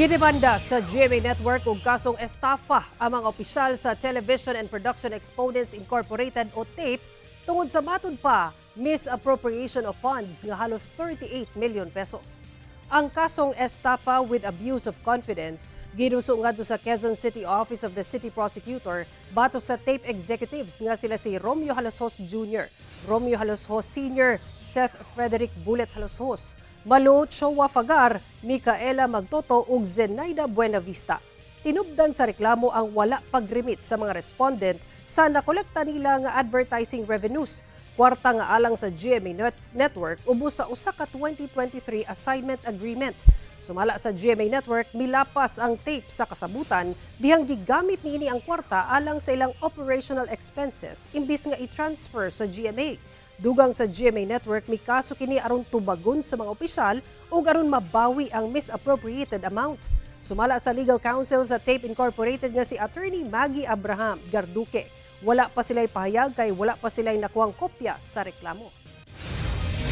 Gidemanda sa GMA Network og kasong estafa ang mga opisyal sa Television and Production Exponents Incorporated o TAPE tungod sa matud pa misappropriation of funds nga halos 38 million pesos. Ang kasong estafa with abuse of confidence giduso ngadto sa Quezon City Office of the City Prosecutor batok sa TAPE executives nga sila si Romeo Jalosjos Jr., Romeo Jalosjos Sr., Seth Frederick Bullet Jalosjos, Malo Chowa Fagar, Micaela Magtoto ug Zenaida Buenavista. Tinubdan sa reklamo ang wala pag-remit sa mga respondent sa nakolekta nila nga advertising revenues, kwarta nga alang sa GMA Network ubos sa usa ka 2023 assignment agreement. Sumala sa GMA Network, milapas ang TAPE sa kasabutan dihang gigamit niini ang kwarta alang sa ilang operational expenses imbis nga i-transfer sa GMA. Dugang sa GMA Network, mikaso kini aron tubagon sa mga opisyal ug aron mabawi ang misappropriated amount. Sumala sa legal counsel sa TAPE Incorporated nga si Attorney Maggie Abraham Garduque, wala pa sila'y pahayag kay wala pa sila'y nakuhang kopya sa reklamo.